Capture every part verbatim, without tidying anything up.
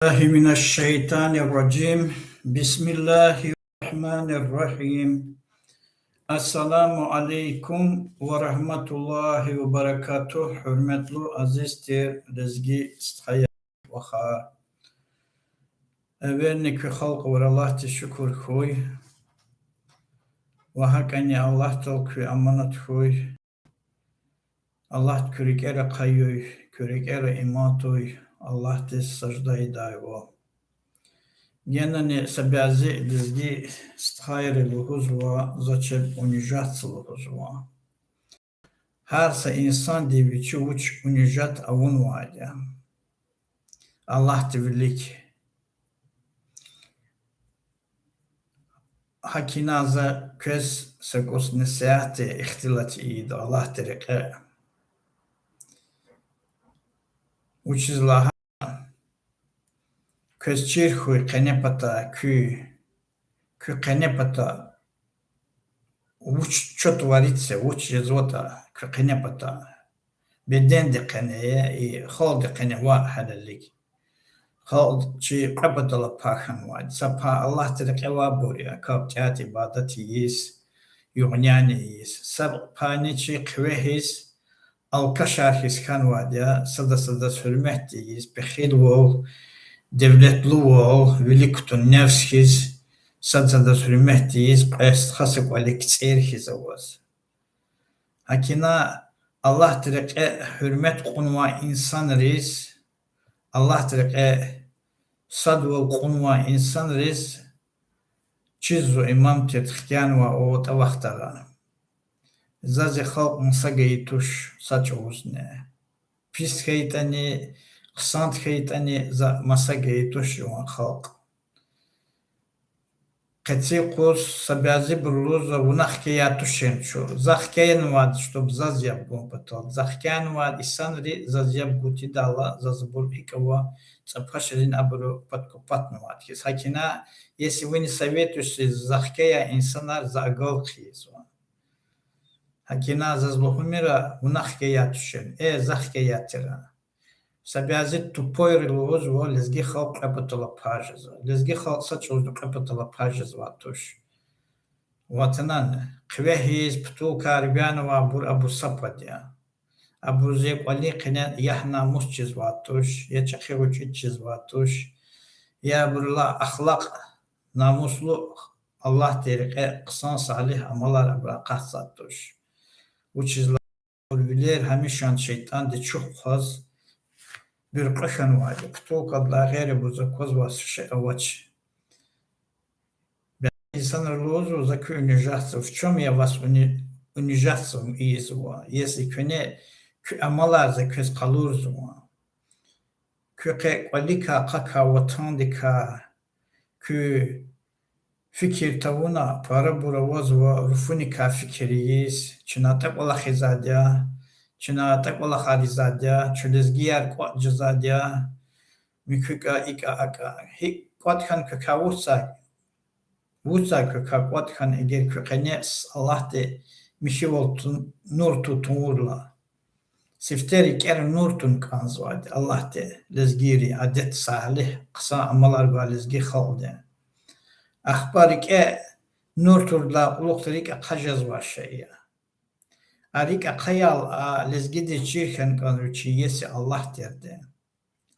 بالله من الشيطان الرجيم. بسم الله الرحمن الرحيم. السلام عليكم ورحمة الله وبركاته. Гьуьрметлу, азиз тир лезги стхаяр, вахар. Эвелни куь халкь авур Аллагьдиз шукур хьуй. Ва гьакӀани Аллагьдал куь аманат хьуй. Аллагьди куь рикӀера хъаюй, куь рикӀера иман туй, Аллагьдиз сажда ийидайвал. Генани са бязи лезги стхайри лугьузва, за чеб унижаться лугьузва. Гьар са инсанди вичи вуч унижать авунвайди я. Аллагьдин вилик. Гьакина за квез са кӀус насигьатди ихтилат ийида Аллагьдин рекье. Вучиз лагьайтӀа, квез чир хьуй къене пата куь, куь къене пата вуч чӀутӀ варица, вуч жезватӀа куь къене пата. Бедендин къене я, и халкьдин къене ваъ гьелелиг. Халкь чи кьве патала пай хьанвайди. Са пай Аллагьдин рекье авайбур я, капӀ-тӀеатӀ, ибадат ийиз, югънян ийиз. Са пайни чи хъве хьиз, алкашар хьиз хьанвайди я, сада-садаз гьуьрмет тийиз, пехилвал, девлетлувал, вилик кутун нефс хьиз, сада-садаз гьуьрмет тийиз, кьве стха са кӀвале кицӀер хьиз аваз. Гьакина Аллагьдин рекье гьуьрмет кьунвай инсанриз, Аллагьдин рекье садвал кьунвай инсанриз чизва имам тир хкянвай аватӀа вахтара. За зи халкь маса гайи туш са чӀавузни. Пис хьайитӀани, хъсан хьайитӀани, за маса гайи туш жуван халкь. Къеци юкъуз са бязибуру лугьузва, вуна хкяяй тушир чун. За хкянавайди, чтоб заз яб гун патал. За хкянавай инсанри заз яб гун тийидайла, заз абур гьикӀ ава, цӀапашрин абуру подкупатнавайди хьиз. Гьакина, если вы не советуетесь, за хкяяй инсанар за агал хъийизва. Гьакина заз лугьумир, вуна хкяяй тушир, э, за хкяяй тир. Са бязи тупойри лугьузва, лезги халкь кьве патала пай жезва. Лезги халкь са чӀавузни кьве патала пай жезвай туш. Ватанан хъве хьиз, путулкаяр вянавайбур абур са пад я. Абуруз я кӀвалин къене ягь-намус чизвай туш, я чӀехи-гъвечӀи чизвай туш, я абурулай ахлакь, намуслу, Аллагьдин рекье хъсан салигь амалар абурай акъатзавай туш. Вучиз лагьайтӀа абур вилер гьамиша шейтӀандин чух хъваз буьркьуь хьанвайди, путулкадилай гъейри абуруз аквазвай са шей авач. Бязи инсанри лугьузва, за куь унижаться, в чём я вас уни-, унижаться ийизва? Если куьне куь амалар за квез къалурзава. Куь къе кӀваликай, къакай, ватандикай куь фикир тавуна, парабур авазва руфуникай фикир ийиз, чна тӀакӀ кӀвалахзавайди я, чна тӀакӀ кӀвалахар ийизвайди я, чун лезгияр кӀватӀ жезвайди я, муькуькай икӀа, акӀа. ГьикӀ кӀватӀ хьана квекай вуч, вуч квекай кӀватӀ хьана, эгер куь къене Аллагьди михьивал тун-, нур тун тавурла. Сифте рикӀера нур тун кӀанзавайди Аллагьди лезгийрин адет, салигь, хъсан амалар гвай лезги халкьди. Ахпа рикӀе нур турдалай кьулухъ рикӀ ахъа жезвай шей я. А рикӀ ахъаяйла а лезгидиз чир хьана кӀанзава вичин иеси Аллагь тирди.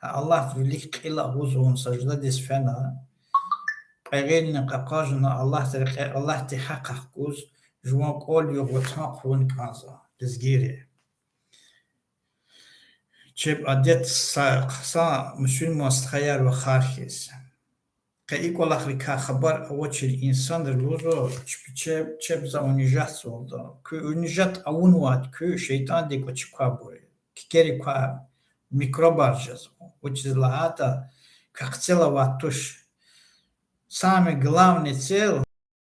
Гьа Аллагьдин вилик кьил агъуз вун саждадиз фена, кьве гъилни къакъажна Аллагьдин рекье, Аллагьдин гьахъ ахкуз, жуван кӀвал-югъ, ватан хъувун кӀанзава лезгийри. Чеб адет са хъсан мусурман стхаяр-вахар хьиз. Къе и кӀвалахрикай хабар авачир инсанри лугьузва, чпи чеб, чеб за унижатьзавалда. Куь унижать авунвайди куь шейтӀандин кӀвачи квайбур я. Кикерик квай микробар жезва. Вучиз лагьайтӀа квехъ цель авай туш. Самый главный цель,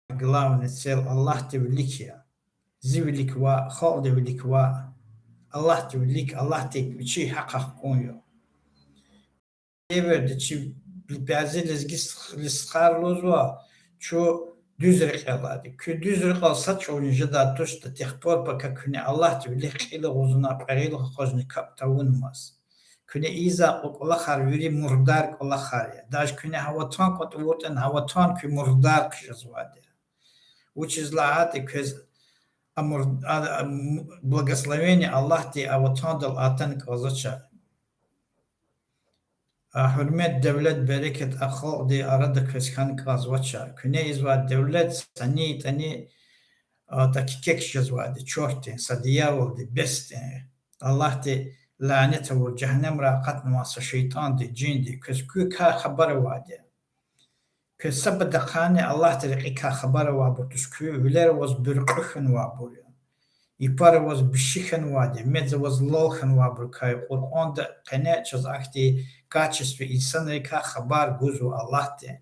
главный цель Аллагьдин вилик я. Зи вилик ваъ, халкьдин вилик ваъ. Аллагьдин вилик, Аллагьди вичи гьахъ ахкун я. Эверди чи бязи лезги стх-, лезги стхайри лугьузва, чун дуьз рекьел алайди. Куьн дуьз рекьел са чӀавузни жедай туш до тех пор, пока куьне Аллагьдин вилик кьил агъузна, кьве гъил къакъажна капӀ тавунмаз. Куьне ийизвай кӀвалахар вири мурдар кӀвалахар я. Даже куьне гьа ватан кӀватӀ авуртӀани, гьа ватан куь мурдар хъжезвайди я. Вучиз лагьайтӀа квез а мур-, а, а, м-, благословение Аллагьди а ватандал атана кӀанзавач. А гьуьрмет, девлет, берекат а халкьдин арада квез хьана кӀанзавач. Куьне ийизвай девлет са нитӀани, а, тӀа кикек жезвайди, чёртдин, са дьяволдин, бесдин, Аллагьди лянет авур, жегьеннемрай акъатнавай са шейтӀандин, жиндин, квез куькай хабар авайди я. Квез са патахъайни Аллагьдин рекьикай хабар авайбур туш, куь вилер аваз буьркьуь хьанвайбур я. Япар аваз биши хьанвайди я, мез аваз лал хьанвайбурукай. Къуръанда къене чаз ахьтин качество инсанрикай хабар гузва Аллагьди.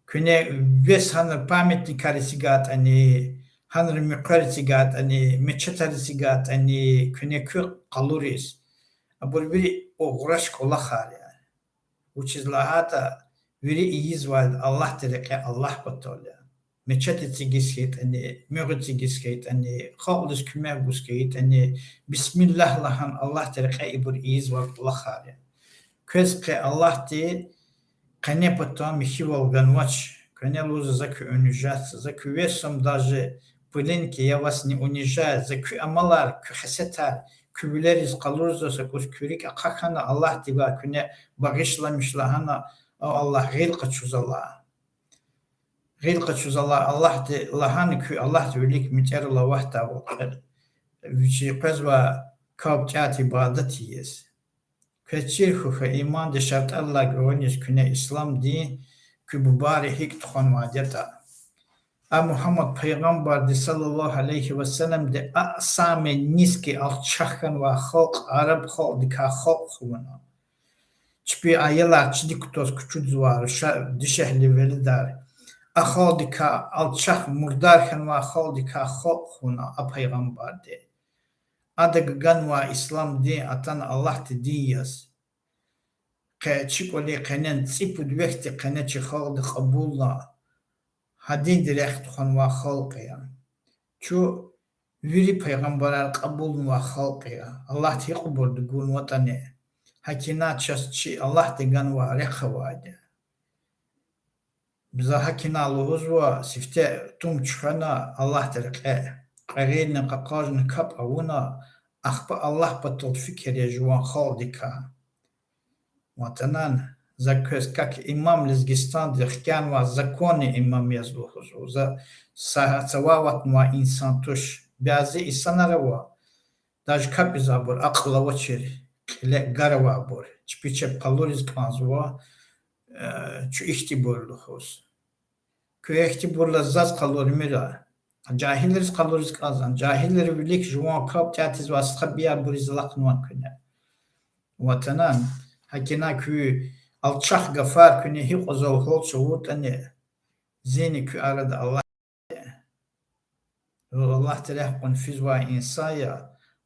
Куьне вес гьанра памятникар эцигайтӀани, гьанра муькъвер эцигайтӀани, мечетар эцигайтӀани, куьне куь къалуриз абур вири угъраш кӀвалахар я. Вучиз лагьайтӀа вири ийизвай Аллагьдин рекье Аллагь патал я. Мечет эцигиз хьайитӀани, муьгъ эцигиз хьайитӀани, халкьдиз куьмек гуз хьайитӀани, бисмиллагь лагьана Аллагьдин рекье ибур ийизвай кӀвалахар я. Квез къе Аллагьди къене патан михьивал ганвач. Куьне лугьузва: за куь унижать, за куь весом даже пылинки я вас не унижает, за куь амалар, куь хесетар, куь вилериз къалурзава са кӀус, куь рикӀ ахъа хьана Аллагьдивай куьне багъишламиш лагьана, о Аллагь, гъил къачуз Аллагь. Гъил къачуз Аллагь, Аллагьди лагьана куьн Аллагьдин вилик муьтӀуьгъвал аватдайвал кьве-, вичи къвезвай капӀ тӀяти ибадат ийиз. Квез чир хьухь, имандин шартӀарилай гуьгъуьниз куьне ислам дин куь бубайри гьикӀ тухванвайди ятӀа. А Мугьаммад пайгъамбарди, صلى الله عليه وسلمди, а самый низкий, алчах хьанвай халкь араб халкьдикай халкь хъувуна. Чпи аялар чиди кутаз кучудзавай, руша-, дишегьли веледар. А халкьдикай алчах, мурдар хьанвай халкьдикай халкь хъувуна а пайгъамбарди. Ада ганвай ислам дин атана Аллагьдин дин яз. Къе чи кӀвалин къенен цӀипуд вехьди къене чи халкьди кьабулна, гьа динди рехъ тухванвай халкь я. Чун вири пайгъамбарар кьабулнавай халкь я, Аллагьди гьикьванбур гунватӀани. ГьакӀ ина чаз чи Аллагьди ганвай рехъ авайди я. За гьакӀ ина лугьузва, сифте тум чуьхвена Аллагьдин рекье, кьве гъилни къакъажна капӀ авуна, ахпа Аллагь патал фикир ая жуван халкьдикай. Ватанан, за квез как имам Лезгистандин хкянвай законный имам яз лугьузва. За са-, цавай аватнавай инсан туш. Бязи инсанар ава, даже капӀзавайбур акьул авачир, кьиле гар авайбур, чпи чеб къалуриз кӀанзава, э, чун ихьтинбур лугьуз. Куьн ихьтинбурла заз къалурмир. Жагьилриз къалуриз кӀанзава, жагьилрин вилик жуван капӀ тӀяй тийизвай стхабиярбуриз алахънавани куьне? Ватанан, гьакӀ ина куь алчах гафар куьне гьикьван залхал чӀугуртӀани, зинни куь арада Аллагь Аллагьди рехъ кьуна физвай инсан я,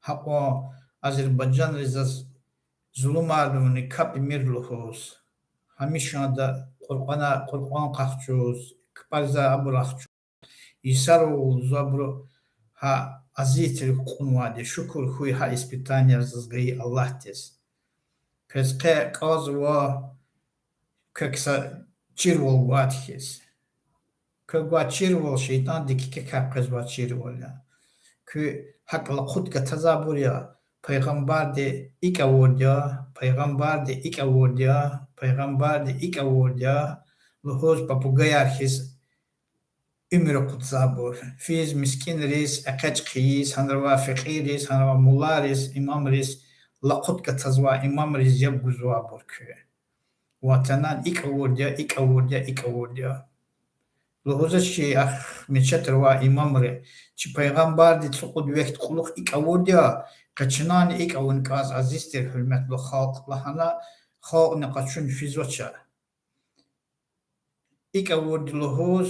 гьакьван азербайжанриз заз зулумарни авуна капӀ ийимир лугьуз. Гьамишанда Къуръана-, Къуръан къахчуз, кпӀарза абур ахчуз, йисарал лугьузва абуру, гьа азиятар кьунвайди, шукур хьуй гьа испытанияр заз гайи Аллагьдиз. Квез къе кӀанзава, квек са чирвал гвайди хьиз. Квек гвай чирвал шейтӀандин кикекай къвезвай чирвал я. Куьн гьакӀ лакъут гатазвайбур я, пайгъамбарди икӀ авурди я, пайгъамбарди икӀ авурди я, пайгъамбарди икӀ авурди я лугьуз, попугаяр хьиз уьмуьр акъудзавайбур. Физ мискӀинриз, экъечӀ хъийиз, гьанра авай фекьийриз, гьанра авай муллайриз, имамриз, лакъут гатазвай имамриз яб гузвайбур куьн. Ватанан, икӀ авурди я, икӀ авурди я, икӀ авурди я. Лугьузвач хьи, ахь мечетра авай имамри, чи пайгъамбарди цӀукьуд вехьтин кьулухъ икӀ авурди я, къе чнани икӀ авуна кӀанзава, азиз тир гьуьрметлу халкь, лагьана халкьни къачуна физвач. ИкӀ авурди лугьуз,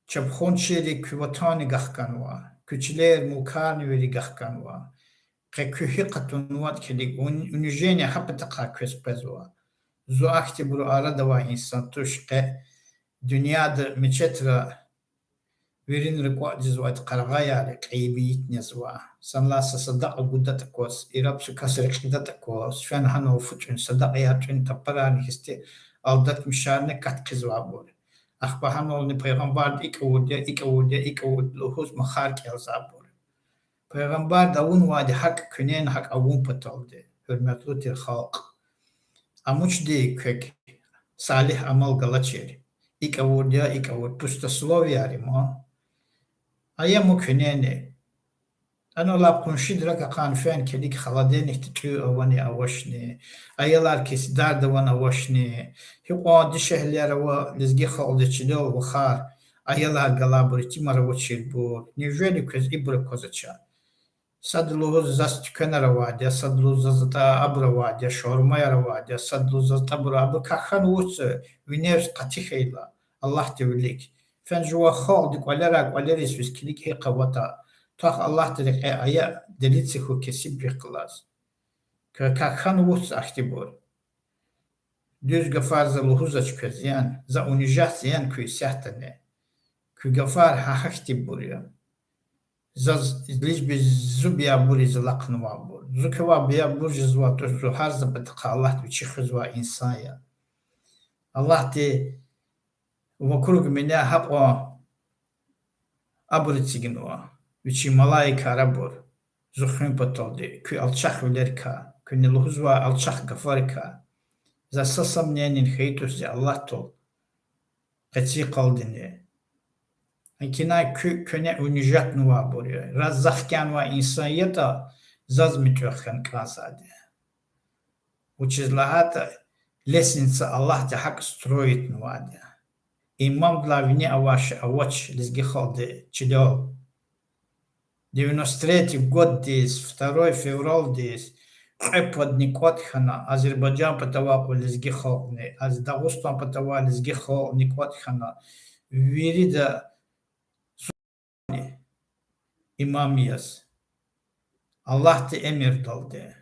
чапхунчийрик куь ватанни гахканва, куь чилер, мулкарни вири гахканва. Къе куьн гьикӀ атунватӀа килиг, унижение гьа патахъай квез къвезва. Зун ахьтинбурун арада авай инсан туш, къе дуьньяда мечетра Виринра кӀватӀ жезвайди къарагъаяр я, кьейиб ийитни жезва. Санлай са садакьа гудатӀа кваз, ираб са кас рекьидатӀа кваз, фена гьанал фу тӀуьн, садакьаяр тӀуьн, тапарарни хьисти, алдатмишарни кат хъийизвайбур. Ахпа гьанални пайгъамбарди икӀ авурди я, икӀ авурди я, икӀ авурди лугьуз махар кӀелзавайбур. Пайгъамбарди авунвайди гьакӀ куьнени гьакӀ авун паталди, гьуьрметлу тир халкь. Амучди квек салигь амал галачир. ИкӀ авурди я, икӀ авур, пустословияр я ма. Ая ма куьнени. Анал къуншидин рак акъан фена килиг, холодильникда тӀуьн авани авачни, аялар кис дарда авани авачни, гьикьван дишегьлияр ава лезги халкьдин чилел вахар, аялар галайбур, итимар авачирбур, неужели квез ибур аквазвач? Сад лугьуз заз туьквенар авайди я, сад лугьуз заз атӀа абур авайди я, шаурмаяр авайди я, сад лугьуз заз атӀабур, абур как хьана вуч я, виневс къати хьайила, Аллагьдин вилик. Фена жуван халкьдин кӀвалера, кӀвалериз физ килиг гьикӀ аватӀа, твах Аллагьдин рекье ая, делитӀзава куь кесибрихъ галаз. Как хьана вуч я ахьтинбур? Дуьз гафар за лугьузвач квез, яни за унижать ийин куь исятдани. Куь гафар гьа гьахьтинбур я. Заз лишь бы зун биябуриз алахънавайбур. Зун квевай биябур жезвай туш, зун гьар са патахъай Аллагьди Вичи хуьзвай инсан я. Аллагьди вокруг меня гьакьван абур эцигнава, Вичин малаикар абур, зун хуьн паталди, куь алчахвилерикай, куьне лугьузвай алчах гафарикай. За са сомнениени хьайи туш зи Аллагьдал къецин къалдини. Гьакина куь куьне унижатьнавайбур я. Раз за хкянавай инсан ятӀа, заз муьтӀуьгъ хьана кӀанзавайди. Вучиз лагьайтӀа лестница Аллагьди гьакӀ строитнавайди я. Имамдилай вини авач, авач лезги халкьдин чилел. Девяносто третий годдиз, второй февралдиз, кьве падни кӀватӀ хьана, Азербайжан патавай кьван лезги халкьни, аз Дагъустан патавай лезги халкьни кӀватӀ хьана, вирида имам яз, Аллагьдин эмирдалди.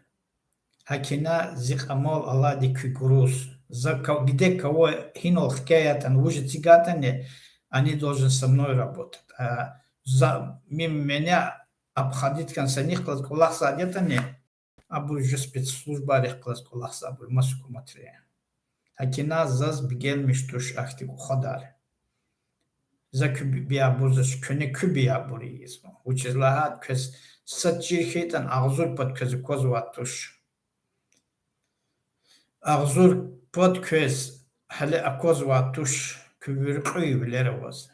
Гьакина зи кьамал алайди куь кӀуруз. За где кого гьинал хкяй ятӀани, вуж эцигайтӀани, они должны со мной работать. А за, мимо меня обходить хьана са нихъ галаз кӀвалахзавайди ятӀани, абур жу спецслужбайрихъ галаз кӀвалахзавайбур я, маса гьукуматрин. Гьакина заз бегенмиш туш ахьтин кӀвахадар. За куь би-, биябурзач, куьне куь биябур ийизва. Вучиз лагьайтӀа квез сад чир хьайитӀани агъзур пад квез аквазвай туш. Агъзур пад квез гьеле аквазвай туш, куь вири кьуьл вилер аваз.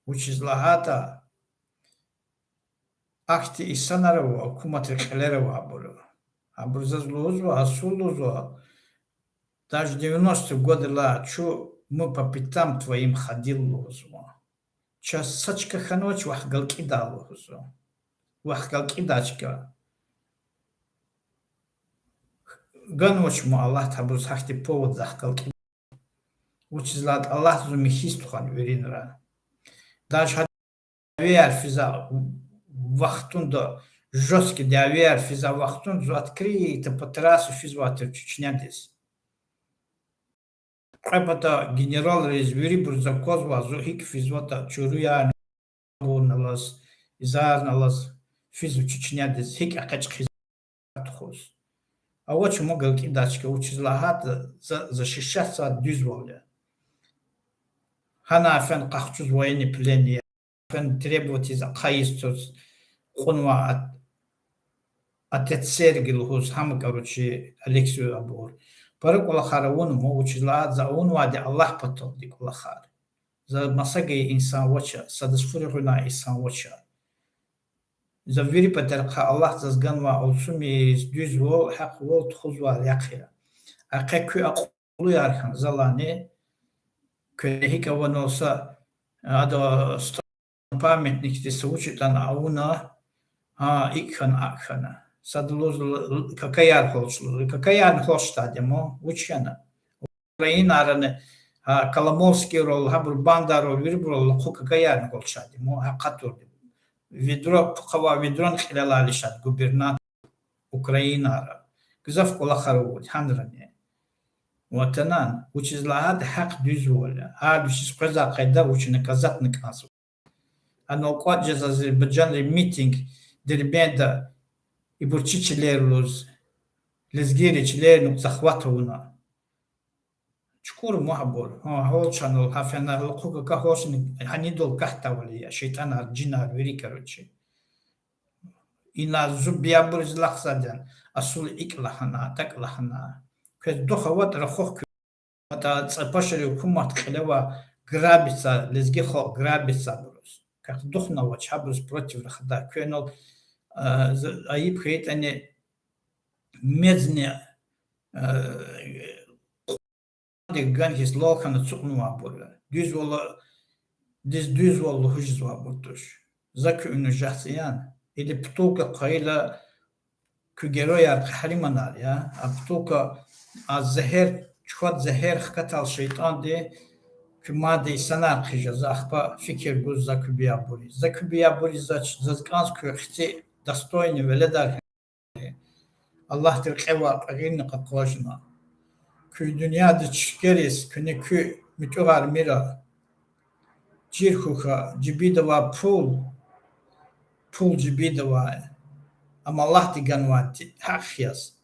Вучиз лагьайтӀа ахьтин инсанар ава, гьукуматрин кьилера авайбур. Абур заз лугьузва, асул лугьузва, даже девяностые годыдилай чун мы по пятам твоим ходили лугьузва. Чаз са чка хьанвач вахъ галкӀидай лугьузва. Вахъ галкӀидай чка ганвач ман, Аллагьди гьабуруз гьахьтин повод захъ галкӀидай. Вучиз лагьайтӀа Аллагьди зун михьиз тухвана виринра. Даже гьа дявеяр физвай вахтунда, жёсткий дявеяр физвай вахтунда зун открыто по трассе физвай тир Чечнядиз. Кьве пата генералриз, вирибуруз аквазвай зун гьикӀ физватӀа, чуруярни абурни алаз, изарни алаз физва Чечнядиз, гьикӀ экъечӀ хъийизватӀа тухуз. Авач ман галкӀидай чка, вучиз лагьайтӀа за защищатьзавайди дуьзвал я. Гьанай фена къахчуз военный пленный я, фена требовать ийиз, ахъайиз туш, кьунвай от-, отец Сергий лугьуз, гьам, короче, Алексей абур. Пара кӀвалахар авунва, вучиз лагьайтӀа за авунвайди Аллагь паталди кӀвалахар. За маса гайи инсан авач, садаз фу регъуьнай инсан авач. За вири патарихъай Аллагьди заз ганвай алцумиз, дуьзвал, гьахъвал тухузвай рехъ я. Ахпа куь акьуллуяр хьана залайни, куьне гьикӀ авунал са, ада, ста-, памятникдиз са вуч ятӀани авуна, гьа, икӀ хьана, акӀ хьана. Сада лугьуз, какаяр гьалчӀ лугьуз. Какаярни гьалчӀдайди я ман, вуч хьана? Украинарани, гьа, Коломойскийрал, гьабуру бандайрал, вирибурал лакху какаярни гьалчӀдайди я ман, гьа къатурди. Ведро, пухъавай ведрони кьилелай лишайди губернатор Украинара. Гзаф кӀвалахар авурди гьанрани. Ватанан, вучиз лагьайтӀа гьахъ дуьзвал я. Гьар вичиз къвезвай къайда вуч наказатьна кӀанзава. Анал кӀватӀ жез азербайжанрин митинг Дербентда, ибур чи чилер лугьуз, лезгийрин чилерни захват авуна. Чукур мугьбур. Гьа, гьал чанал, гьа фена, гьал хъука ка гьалчни, гьанидал катдайвал я, шейтӀанар, жинар, вири, короче. Ина зун биябуриз лагьзавайди я, асул икӀ лагьана, такӀ лагьана. Квез дух аватӀа, рахух куь. АтӀа цӀапашри гьукумат кьиле ава, грабиться, лезги халкь грабиться абуруз. Квехъ дух авач гьабуруз против рахадай. Куьнал, а, з-, айиб хьайитӀани, мезни, а, къвадик гана хьиз лал хьана ацукьнавайбур я. Дуьзвал, диз дуьзвал лугьуз жезвайбур туш. За куь унужахциян. Или бутылка хъвайила, куь геройяр, къагьриманар я. А бутылка, а зегьер, чухвад зегьер хкатал шейтӀанди, куь мадни инсанар хъижезва, ахпа фикир гуз за куь биябуриз. За куь биябуриз, заз кӀанз куь хци достойный веледар хьана. Аллагьди рекье вай кьве гъилни къакъажна. Куь дуьньядиз чиркериз, куьне куь муьтӀуьгъармира. Чир хьухь, жибинда авай пул, пул жибинда авай, амма Аллагьди ганвай гьахъ яз.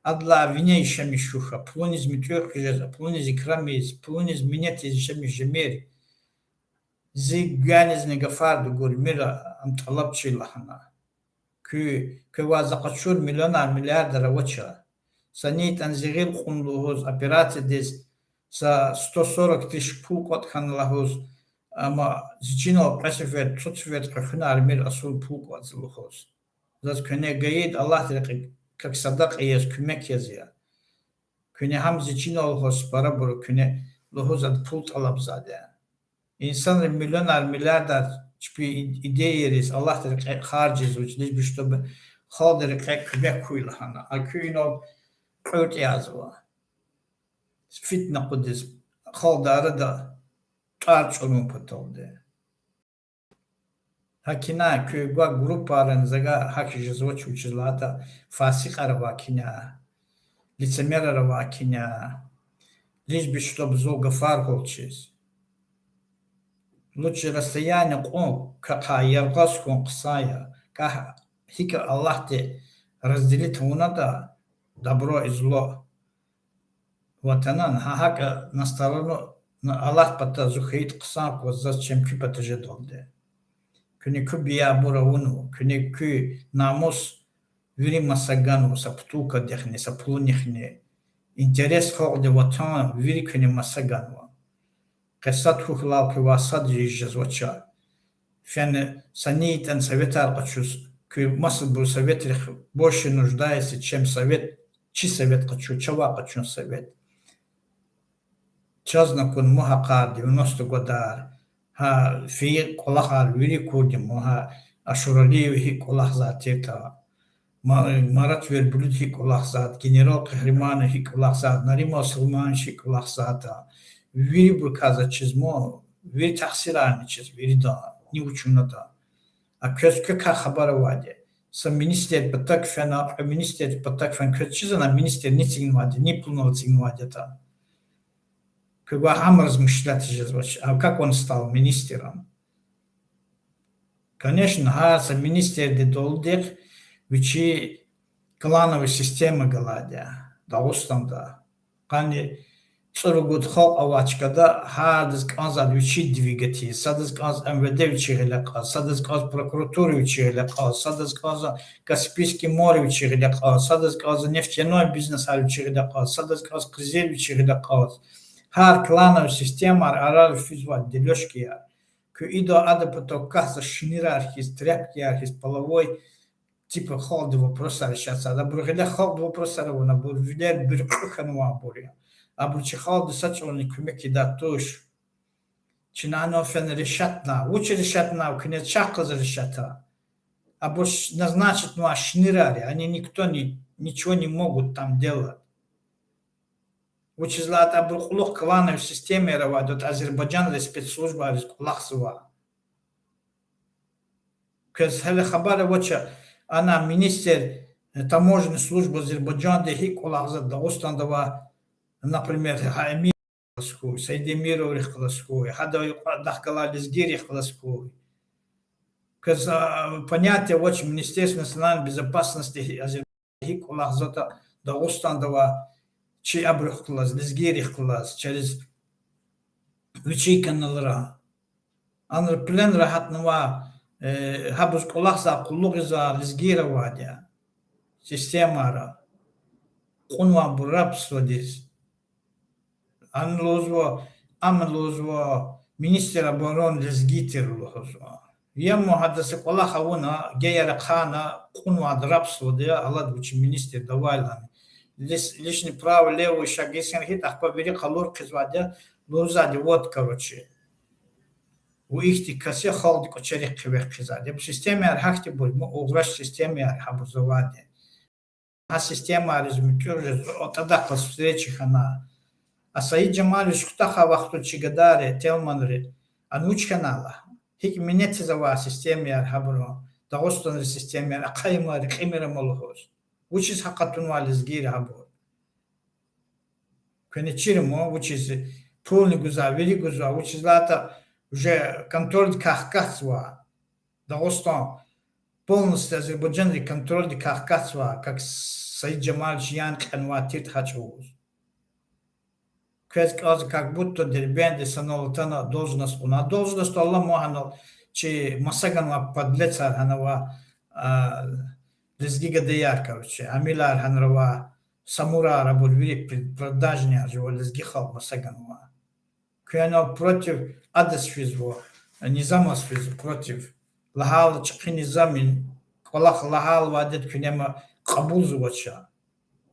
Адалай вине яшамиш хьухь, пулуниз муьтӀуьгъ хъижез, пулуниз икрамиз, пулуниз минетиз яшамиш жемир. Зи гуьгъуьнизни гафар дугурмир, ам тӀалабчи лагьана. Куь, квевай за къачур миллионар, миллиардар авач. Са ни ятӀани зи гъил кьун лугьуз операциядиз, са сто сорок тысяч пул кӀватӀ хьана лугьуз, амма зи чинал кьве сефер, цӀуд сефер къекъуьнармир асул пул кӀватӀзава лугьуз. Заз куьне гайид Аллагьдин рекье, как садакьа яз, куьмек яз я. Куьне гьам зи чинал лугьуз пара бур, куьне лугьуз ада пул тӀалабзавайди я. Инсанри миллионар, миллиардар чпин идеяриз Аллагьдин рекье харжзавач, лишь бы чтобы халкьдин рекье куьмек хьуй лагьана. А куьн инал кьуьртӀ язава. Фитна акъудиз, халкьдин арада тӀвар чӀурун паталди. ГьакӀ ина куь гвай группайрин зага гьахьиз жезвач, вучиз лагьайтӀа фасикьар авай куьне, лицемерар авай куьне, лишь бы чтоб зул гафар гъвечӀиз. Лучше расстояние кьун, квехъ яргъаз хьун хъсан я, квехъ гьикӀ Аллагьди разделить авунатӀа добро и зло. Ватанан, гьа гьакӀ на сторону, на Аллагьдин патай зун хьайитӀа хъсан кваз, заз чеб куь пата жедалди. Куьне куь биябур авунва, куьне куь намус вири маса ганва, са путулкадихъни, са пулунихъни. Интерес халкьдин, ватан, вири куьне маса ганва. Къе сад хьухь, лал, квевай сад ийиз жезвач. Фена са ни ятӀани советар къачуз, куь масабур советрихъ больше нуждается, чем совет, чи совет къачу, чавай къачун совет. Чазни акун мугьа къар, девяносто годар, гьа фейи кӀвалахар вири акурди мугьа, Ашуралиев гьикӀ кӀвалахзавай тиртӀа, Ма-, Марат Верблюд гьикӀ кӀвалахзавай, генерал Къагьриманов гьикӀ кӀвалахзавай, Нариман Сулейманович гьикӀ кӀвалахзавай, вирибурукай заз чизма, вири тахсирарни чиз, виридан, ни вуч авунатӀа. А квез квекай хабар авайди я. Са министрдин патав фена, кьве министрдин патав фена, квез чизвани министр ни эцигнавайди, ни пулунал эцигнавайди ятӀа. Квевай гьам размышлять жезвач, а как он стал министром? Конечно, гьар са министрди далудихъ вичи клановый система галайди я Дагъустанда. Къанни цӀуругуд халкь авай чкада гьардаз кӀанзавайди вичи двигать ийиз, садаз кӀанз МВД вичи гъиле кьаз, садаз кӀанз прокуратура вичи гъиле кьаз, садаз кӀанз Каспийское море вичи гъиле кьаз, садаз кӀанз нефтяной бизнесар вичи гъиле кьаз, садаз кӀанз къизил вичи гъиле кьаз. Гьар клановый системаяр арада физвай делёшкаяр. Куьн ида адан патав квахьзавай шинирар хьиз, тряпкаяр хьиз, половой типа халкьдин вопросар решатьзавайди. Абуру гъиле халкьдин вопросар авуна, абур вилер буьркьуь хьанвайбур я. Абуру чи халкьдиз са чӀавузни куьмек ийидай туш. Чна гьанал фена решатьна. Вуч решатьна, куьне чахъ галаз решатьа. Абур назначитнавай шинирар я, они никто не, ничего не могут там делать. Вучиз лагьайтӀа абурун кьулухъ клановый системаяр авайди я, Азербайжандин спецслужбайриз кӀвалахзава. Квез гьеле хабар авач, ана министр, э, таможенный служба Азербайжанда гьикӀ кӀвалахзаватӀа Дагъустанда ва, например, гьа Эмироврихъ галаз хьуй, Саидэмироврихъ галаз хьуй, гьада юкьва дахгалай лезгийрихъ галаз хьуй. Квез, а, понятие авач Министерство национальной безопасности Азербайжан гьикӀ кӀвалахзаватӀа Дагъустанда ва чи абурухъ галаз, лезгийрихъ галаз, через вичин каналра. Анра пленра гьатнава, э, гьабуруз кӀвалахзавай, къуллугъзавай лезгийри авайди я. Системара. Кьунвайбур рабстводиз. Ана лугьузва, ам лугьузва, министр обороны лезги тир лугьузва. Яма гьадаз са кӀвалах авуна, гейара хъана, кьунвайди рабствода я, алад вичин министрди авайла. Лиш-, лишний право лево шагисин гьит, ахпа вири къалур хъийизвайди я, лугьузвайди, вот, короче. Вун ихьтин кас я, халкьдин кӀвачерик хъивегь хъийизвайди я. Бу системаяр гьахьтинбур, му угъраш системаяр гьабуруз авайди. Гьа системайриз муьтӀуьгъ жез, атӀадахъ галаз встреча хьана. А Саид Жамалович хутахай вахтунда чи гадайри, Телманри, ана вуч хьана лагьана. ГьикӀ минетзавай системаяр гьабурун, Дагъустанрин системаяр, ахъаймари, кьимир ама лугьуз. Вучиз гьакъатунвай лезгийри гьабур? Куьне чирма, вучиз пулни гузвай, вири гузвай, вучиз лагьайтӀа уже контрольдикай хкатзава. Дагъустан полностью Азербайжанрин контрольдикай хкатзава, как Саид Жамалович яна кьенвай тирди гьа чӀавуз. Квез кӀанзава, как будто Дербентди санал атана должность кьуна. Должность алама гьанал чи маса ганвай подлецар гьанава, а, лезги гадаяр, короче, амилар гьанрава, самурар, абур вири при-, продажныйяр жува лезги халкь маса ганва. Куьн анал против адаз физва, низамаз физва против. Лагьайла чӀехи низамин кӀвалах лагьайла вадет куьне ма кьабулзавач.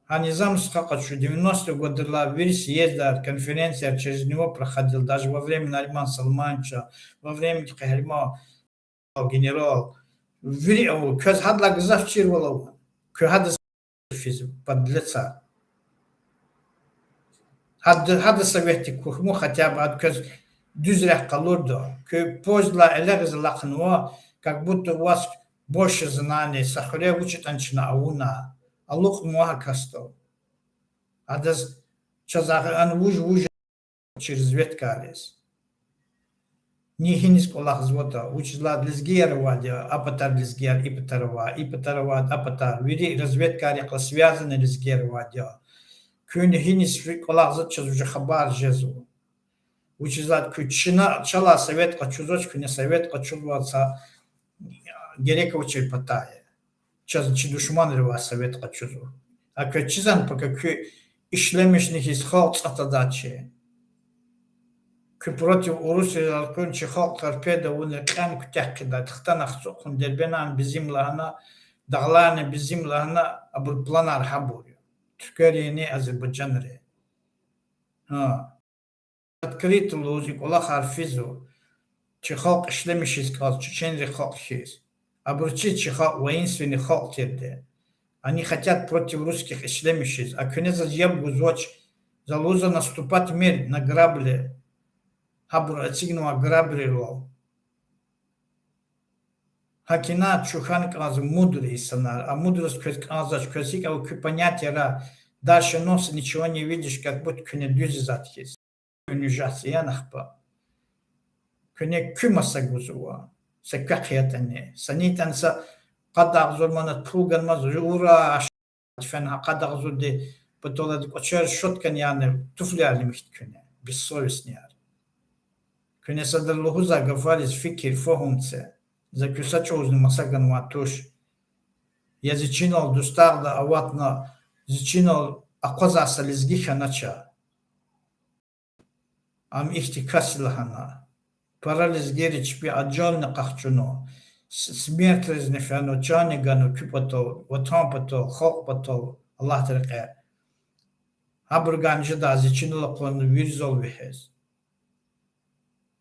Гьа низам стха къачу, девяностые годрилай вири съездар, конференцияр через него проходил, даже во время Нариман Салмановича, во время Къагьриман генерал, вири ава, квез гьадалай гзаф чирвал ава. Куьн гьадаз физ, подлецар. Гьада, гьада советдик кух ман, хотя бы ада квез дуьз рехъ къалурда. Куьн поздилай элягъиз алахънава, как будто у вас больше знаний, са хуьре вуч ятӀани чна авуна. Алукьнава гьа касдал. Адаз чаз агъ-, ана вуж, вуж чи разведкайриз. Ни гьиниз кӀвалахзаватӀа, вучиз лагьайтӀа лезгияр авайди я, а патар лезгияр, и патар авай, и патар авайди, а патар. Вири разведкайрихъ галаз связанный лезгияр авайди я. Куьн гьиниз фи-, кӀвалахзаватӀа чаз уже хабар жезва. Вучиз лагьайтӀа куьн чна, чалай совет къачузвач, куьне совет къачузвай са герек авачир патай. Чаз чи душманривай совет къачузва. А квез чизвани, пока куьн ишлемишни хьиз халкь цӀатадачир. Куьн против урусрилай элкъуьрна чи халкь торпеда авуна кьена куьтягь хъийидай, хтана ацукьна, Дербентни безим лагьана, дагъларни безим лагьана, абурун планар гьабур я. Туькверини азербайжанри. Гьа. Открыто лугьуз и кӀвалахар физва. Чи халкь ишлемишиз кӀанзава, чеченрин халкь хьиз. Абуру чиз чи халкь воинственный халкь тирди. Они хотят против русских ишлемишиз. А куьне заз яб гузвач, за лугьузва наступать мир на грабли. Гьабуру эцигнавай грабрирвал. ГьакӀ ина чун хьана кӀанзава мудрый инсанар, а мудрость квез кӀанзавач, квез гьикӀ ава куь понятиера, дальше носа ничего не видишь, как будто куьне дуьз ийизвайди хьиз. Унижаться яна ахпа. Куьне куь маса гузва, са квехъ ятӀани, са ни ятӀани са къад агъзур манат пул ганмаз, ура, фена къад агъзурди патал ада кӀвачер щёткани яна туфлияр лимихьда куьне, бессовестныйяр. Куьне садра лугьузвай гафариз фикир, фагьум це. За куь са чӀавузни маса ганвай туш. Я зи чинал дустагъда аватна, зи чинал акъвазай са лезги хьанач. Ам ихьтин кас я лагьана. Пара лезгийри чпи ажални къахчуна, с-, смертьризни фена, чанни гана куь патал, ватан патал, халкь патал, Аллагьдин рекье. Гьабурувай жедай зи чинал акъвазна вирзал вегьез.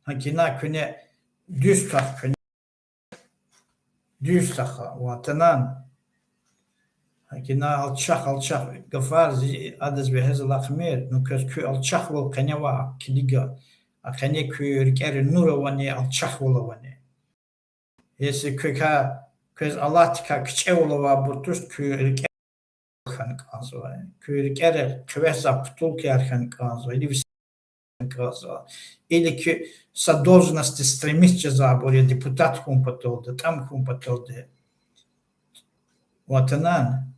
ГьакӀ ина куьне дуьз твах куьне. Дуьз твах, ватанан. ГьакӀ ина алчах, алчах гафар зи адаз вегьез алахъмир, ну квез куь алчахвал къене авай килига, а къене куь рикӀера нур авани, алчахвал авани. Если квекай, квез Аллагьдикай кичӀевал авайбур туш, куь рикӀе хьана кӀанзавай. Куь рикӀера хъивегьзавай бутылкаяр хьана кӀанзавай. Или вис-, кӀанзава. Или куь са должностьдиз стремиться жезвайбур я депутат хьун паталди, тӀам хьун паталди. Ватанан,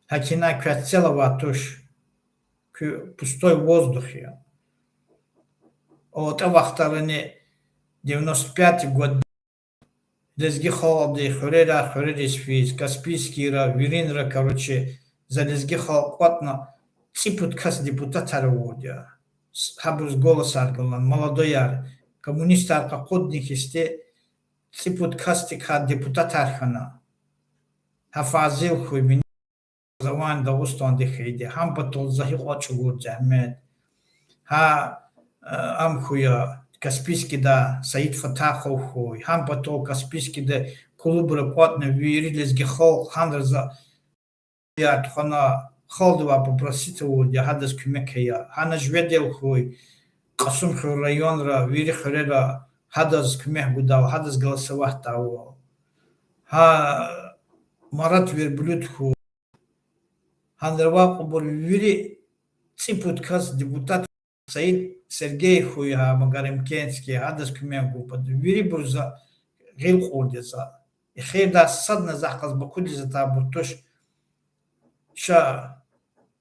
гьакӀ ина квез цел авай туш, куь пустой воздух я. АтӀа вахтарани девяносто пятый год лезги халкьди хуьрера, хуьрериз физ, Каспийскийра, виринра, короче, за лезги халкь кӀватӀна, цӀипуд кас депутатар авурди я. Гьабуруз голосар галан, молодояр, коммунистар къакъудни хьисти, цӀипуд касдикай депутатар хьана. Гьа Фазил хьуй, образование Дагъустандихъ хьайиди, гьам патал за гьикьван чӀугур зегьмет. Гьа, э, ам хьуй я, Каспийскида Саид Фатахов хьуй, гьам патал Каспийскида клубра кӀватӀна вири лезги халкь, гьанра за яр тухвана, халкьдивай попросить авурди я, гьадаз куьмек ая. Гьана Жведел хьуй, Кьасумхуьр районра, вири хуьрера, гьадаз куьмек гудайвал, гьадаз голосовать ийидайвал. Гьа Марат Верблюд хьуй. Гьанра авай кьванбур вири цӀипуд кас депутат, Саид Сергей хьуй гьа Магарамкентский, гьадаз куьмек гун патал, вирибуруз за гъил кьурди я за. Эхирдай садни захъ галаз Бакудиз атайбур туш. Ша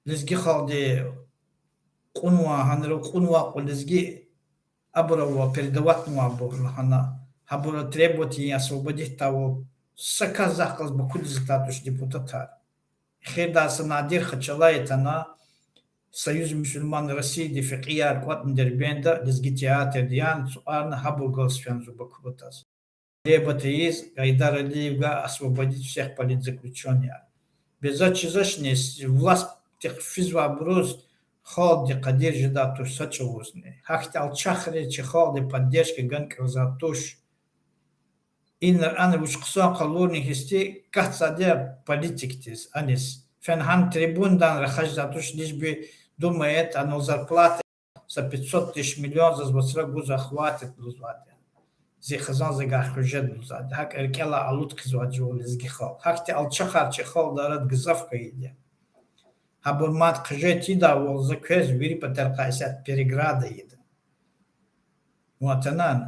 лезги халкьди кьунва, гьанра кьунвай кьван лезги абур ава, передаватьнавайбур лагьана, гьабур требовать ийин, освободить ийидайвал, са кас захъ галаз Бакудиз атай туш депутатар. Эхирдай са Надир Хачалаев атана, Союз мусульман Россияди фекьияр кӀватӀна Дербентда, лезги театрди яна цукьарна, гьабур галаз фена зун Баку атаз. Требовать ийиз Гайдар Алиевгай освободить всех политзаключённых. Бес чизвачни, властдихъ физвайбуруз халкьди къадир жедай туш са чӀавузни. Гьахьтин алчахриз чи халкьди поддержка гана кӀанзавай туш. Инра ана вуч хъсан къалурни хьисти катзавайди я политикдиз аниз. Фена гьана трибунадай рахаз жедай туш, лишь бы думает, анал зарплата са пятьсот тысяч, миллион заз вацра гузва, хватит лугьузвайди я. Зи хизанзагай хъжеда лугьузвайди. ГьакӀ рикӀелай алуд хъийизвайди жув лезги халкь. Гьахьтин алчахар чи халкьдин арада гзаф хьайиди я. Гьабур мад хъжеда тийидайвал за квез вири патарихъай исятда переграда ийида. Ватанан,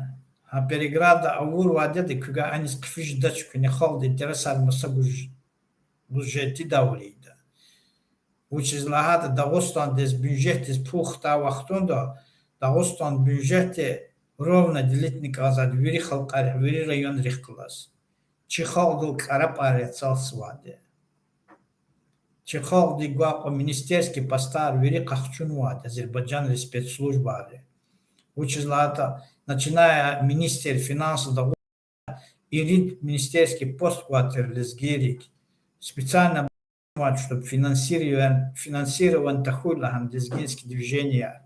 гьа переграда авурвайди яда, куьгай аниз хъфиз жедач, куьне халкьдин интересар маса гуз, гуз жеда тийидайвал ийида. Вучиз лагьайтӀа Дагъустандиз бюджетдиз пул хтай вахтунда Дагъустан бюджетди ровно делитьна кӀанзавайди вири халкьарихъ, вири районрихъ галаз. Чи халкьдал кӀарапӀар яцалзавайди. Чи халкьдихъ гвай кьван министерский постар вири къахчунвайди Азербайжанрин спецслужбайри. Вучиз лагьайтӀа, начиная министр финансов, ирид министерский пост гвай тир лезгийрихъ. Специально, чтоб финансирован-, финансирован тахьуй лагьана лезгинский движение.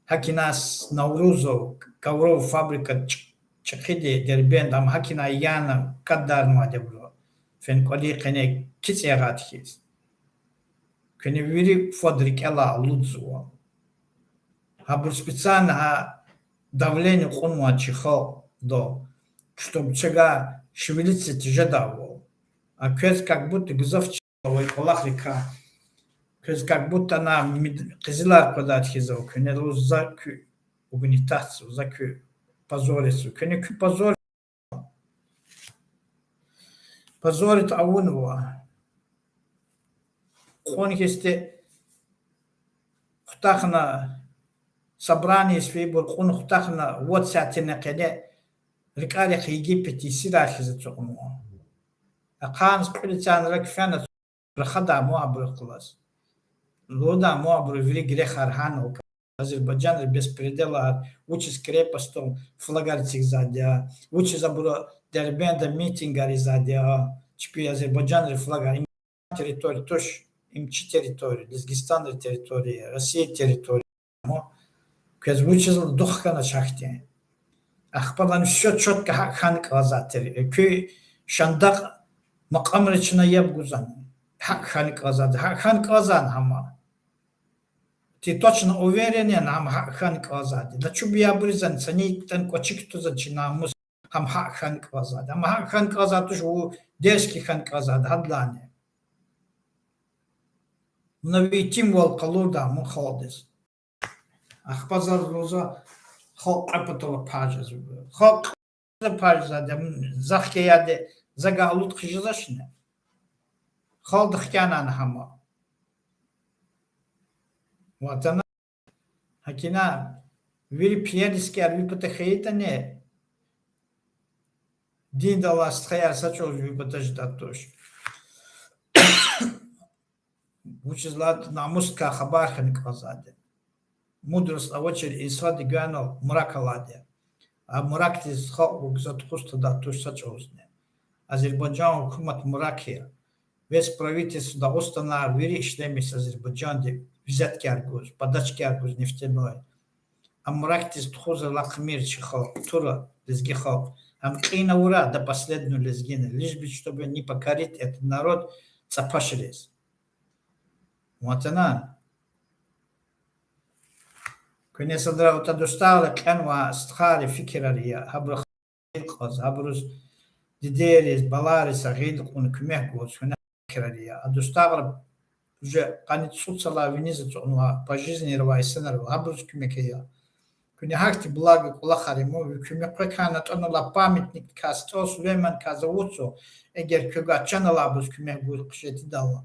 ГьакӀ ина Наврузов, ковров фабрика чӀ-, чӀехиди Дербентда, ам гьакӀ ина яна кадарнавайди абуру. Фена кӀвалин къене кицӀ ягъайди хьиз. Куьне вири фад рикӀелай алудзава. Гьабур специально гьа давление кьунвай чи халкьдал, чтоб чавай шевелиться тежедайвал. А квез как будто гзаф чизвай кӀвалахрикай. Квез как будто ана мид-, къизилар къведайди хьизва, куьне лугьуз за куь угнетатьзава, за куь позоритьзава. Куьне куь позор Позорить авунва. Кьуна хьисти хутахна, собраниеяр фейибур кьуна хутахна, вад сятина къене рикӀарихъ Египет есирар хьиз ацукьнава. Ахъайна кьуьл эцигна рак фена, рахадай ман абурухъ галаз. Лугьудай ман абуру вири грехар гьана, Азербайжанри беспределар, вучиз крепостьдал флагар эцигзавайди я, вучиз абуру Дербентда митингар ийизвайди я, чпи азербайжанрин флагар, им территория туш, им чи территория, Лезгистанрин территория, Россиядин территория. Ма квез вучиз дух хьанач гьахьтин? Ахпа лагьана всё чётко гьакӀ хьана кӀанзавай тир. Куь шандакь макьамра чна яб гузвани? ГьакӀ хьана кӀанзавайди, гьакӀ хьана кӀанзавани гьама? Ты точно уверен яни гьам гьакӀ хьана кӀанзавайди? На чуб ябуриз яни, цани ктан кӀвачи кутазвани чи намус, гьам гьакӀ хьана кӀанзавайди? Гьам гьакӀ хьана кӀанзавай туш, вун дерзкий хьана кӀанзавайди гьадалайни. Вуна ви итимвал къалурда ман халкьдиз. Ахпа заз лугьузва, халкь кьве патал пажзава. Халкь кьве патал пажзавайди, м, захъ гайиди, за галут хъижезвачни? Халкьди хкянани гьама? Ватана, гьакина, вири пиянискаяр ви пата хьайитӀани, диндал алай стхаяр са чӀавуз ви пата жедайди туш. Вучиз лагьайтӀа намусдикай хабар хьана кӀанзавайди. Мудрость авачир инсанди гвайвал мрак алайди я. А мракдиз халкь вугза тухуз тадай туш са чӀавузни. Азербайжан гьукумат мрак я. Весь правительство Дагъустанар вири ишлемишзава Азербайжанди, взяткаяр гуз, подачкаяр гуз нефтяной. А мракдиз тухуз алахъмир чи халкь, тура лезги халкь. Ам кьин авурай до последнего лезгина, лишь бы чтобы не покорить этот народ цӀапашриз. Ватана. Куьне садра вута дустагъра кьенвай стхайри фикирар я, гьабуру гъил кьаз, гьабуруз, дидейриз, балайриз са гъил кьун, куьмек гуз, куьне фикирар я. А дустагъра уже къанни цӀуд йисалай виниз ацукьнавай, пожизненно авай инсанар ава, гьабуруз куьмек ая. Куьне гьахьтин благо кӀвалахар я ман, ви куьмек квекай атӀана алай памятникдикай, СтӀал Сулеймандикай за вуцу, эгер квевай чан алайбуруз куьмек гуз хъжетидайла.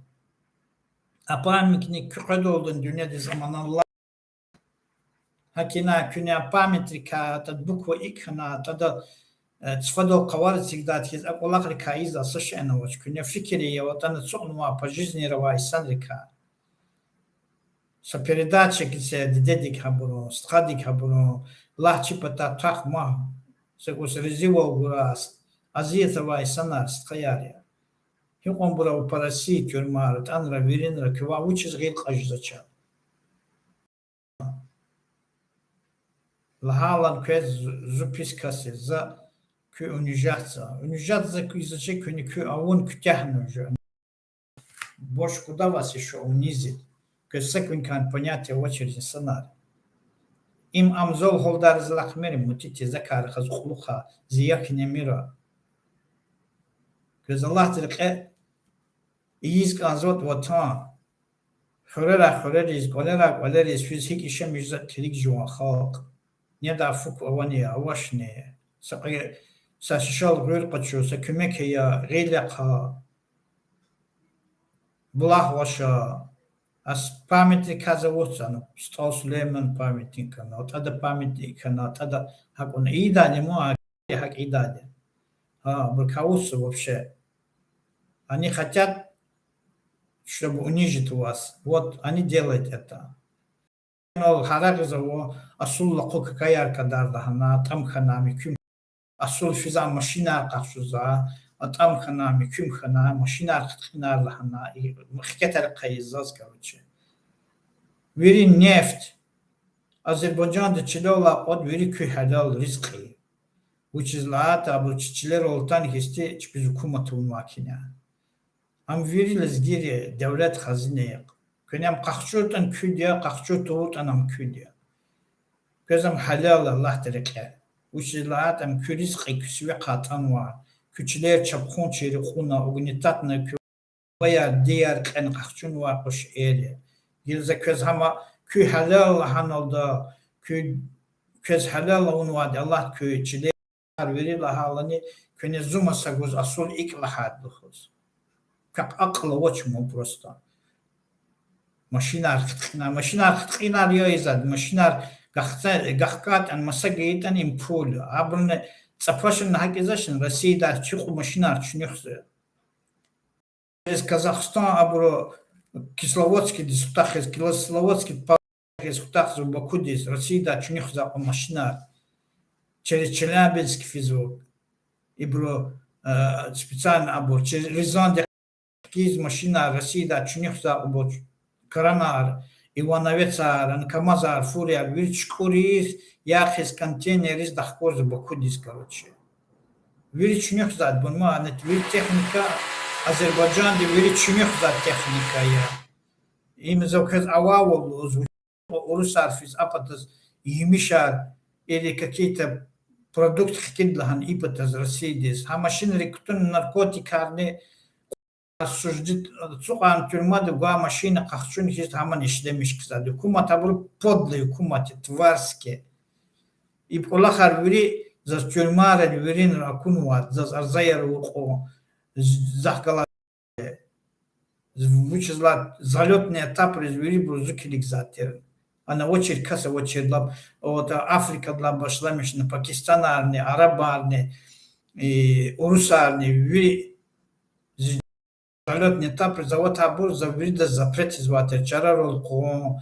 А памятник куь къведалди дуьньядиз аманат ала. Гьакина куьне а памятникрикай, атӀада буква икӀ хьана, атӀада, э, цифадал къавар эцигдай хьиз, а кӀвалахрикай ийизвай са шейни авач. Куьне фикир ая, ватан ацукьнавай, пожизненно авай инсанрикай. Са передача гизе дидедик гьабурун, стхадик гьабурун, лагь чи патай твах-магь, са кӀус разивал гурай, азият авай инсанар, стхаяр я. Гьикьванбур ава по России тюрьмара, атӀанра, виринра, квевай вучиз гъил кьаз жезвач? Лагьайла квез, зу пис кас я, за куь унижатьзава. Унижатьзава куь, зачи куьне куь авун куьтягьна уже. Больше куда вас ещё унизить? Квез са куьнкан понятие авачир инсанар. Им ам зал гьалдариз алахъмир, мутити, закай рахаз кьулухъай, зия хьинимира. Квез Аллагьдин рекье ийиз кӀанзаватӀа ватан. Хуьрерай хуьрериз, кӀвалерай кӀвалериз физ гьикӀ яшамиш жезватӀа килиг жуван халкь. Недай фу авани, авачни. Са кьве, са шишел гъуьр къачу, са куьмек ая, гъил яхъ, булах гъваш. А с-, памятникар за вуч ана, СтӀал Сулейман памятник хьана, атӀада памятник хьана, атӀада гьакӀ авуна. Ийидайни ман, гьакӀ ийидайди. Гьа, абурукай вуч вообще. Они хотят, чтобы унизить вас. Вот они делают это. Инал гьарагъиз ава, асул лакъу какаяр кадар лагьана, атӀам хьана, муькуьм. Асул физа машинар къахчуза, атӀам хьана, муькуьм хьана, машинар хъиткьинар лагьана, и хкетар къайиз заз, короче. Вири нефть. Азербайжанда чилел алай кьван вири куь гьалал ризкьи. Вучиз лагьайтӀа абуру чи чилерал атана хьиз чпиз гьукумат авунвай кьина. Ам вири лезгийрин девлет хазина я. Куьне ам къахчуртӀани куьд я, къахчур тавуртӀани ам куьд я. Квез ам гьалал я Аллагьдин рекье. Вучиз лагьайтӀа ам куь ризкьи куь сиве къатӀанва, куь чилер чапхунчийри кьуна, угнетатна куь бубаяр, дидеяр кьена къахчунвай къуш эр я. Гила за квез гьама куь гьалал лагьаналда, куь, квез гьалал авунвайди Аллагьди куь чилер вири лагьайлани, куьне зун маса гуз асул икӀ лагьайди лугьуз. Квехъ акьул авач ман просто. Машинар хъиткьинар, машинар хъиткьинар я ийизвайди, машинар гахкай-, гахкайтӀани, маса гайитӀани им пул я. Абуруни цӀапашрини гьакӀ ийизвачни, Россиядай цуькьуь машинар чуьнуьхзава. Из Казахстан абуру Кисловодскидиз хутахиз, Кисловодскидиз хутахзава Бакудиз, Россиядай чуьнуьхзавай кьван машинар. Через Челябинск физва, ибуру, э, специально абур, через Рязанди хкиз машинар Россиядай чуьнуьхзавай кьван кранар, Ивановецар, КамАЗар, фураяр, вири чукӀуриз, яхъиз контейнерриз дахкурзава Бакудиз, короче. Вири чуьнуьхзавайди бунмани, вири техника, Азербайжанди вири чуьнуьхзавай техника я. Им за квез авайвал лугьуз, урусар физ а патаз емишар или какие-то продукты хкида лагьана и патаз Россиядиз. Гьа машинрик кутуна наркотикарни, осуждать, ацукьарна тюрьмада гвай машина къахчуна хьиз гьамни ишлемиш хъийизва. Гьукумат абуру подлый гьукумат я, тварский. И кӀвалахар вири заз тюрьмайра виринра акунвай, заз арзаяр ава кьван, захъ галаз, вучиз лагьайтӀа залётный этаприз вирибур зун килигзавай тир. Ана авачир кас авачир лап, вот Африкадилай башламишна, пакистанарни, арабарни, и, урусарни, вири залётный этаприз аватайбур за виридаз запрет ийизвай тир, чарарал кьван,